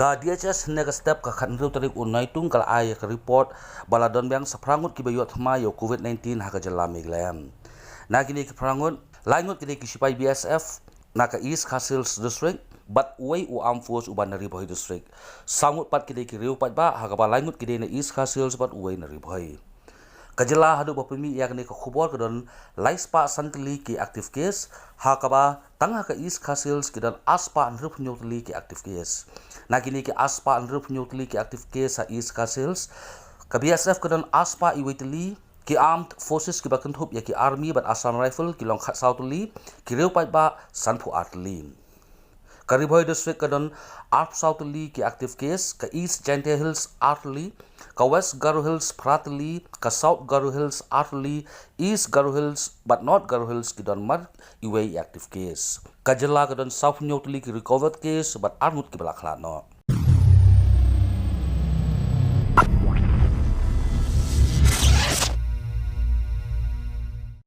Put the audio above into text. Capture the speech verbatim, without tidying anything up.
Ka D H S hynne ka step ka khathynriew tarik u Naitung ka la ai ïa ka report ba la don biang sa phra ngut kiba ïoh thma ïa u Covid nineteen ha ka jylla Meghalaya. Na kine ki phra ngut, lai ngut ki dei ki shipai B S F na ka East Khasi Hills District bad uwei u Armed Force uba na Ri Bhoi District. Saw ngut pat ki dei ki riew paidbah ha kaba lai ngut ki dei na East Khasi Hills bad uwei na Ri Bhoi. Ka jylla haduh ba pynmih ïa kane ka khubor ka don lai spah san tylli ki active case, ha kaba tang ha ka East Khasi Hills ki don ar spah hynriewphew hynñiew tylli ki active case. Na kine ki ar spah hynriewphew hynñiew tylli ki active case ha East Khasi Hills, ka B S F ka don ar spah uwei tylli, ki armed forces kiba kynthup ïa ki army bad Assam Rifle ki long khatsaw tylli, ki riew paidbah sanphew ar tylli. Ka Ri Bhoi District ka don arphew saw tylli ki active case, ka East Jaintia Hills ar tylli, ka West Garo Hills phra tylli, ka South Garo Hills ar tylli, East Garo Hills bad North Garo Hills ki don mar uwei active case. Ka jylla ka don sawphew hynñiew tylli ki recovered case bad ar ngut kiba la khlad noh.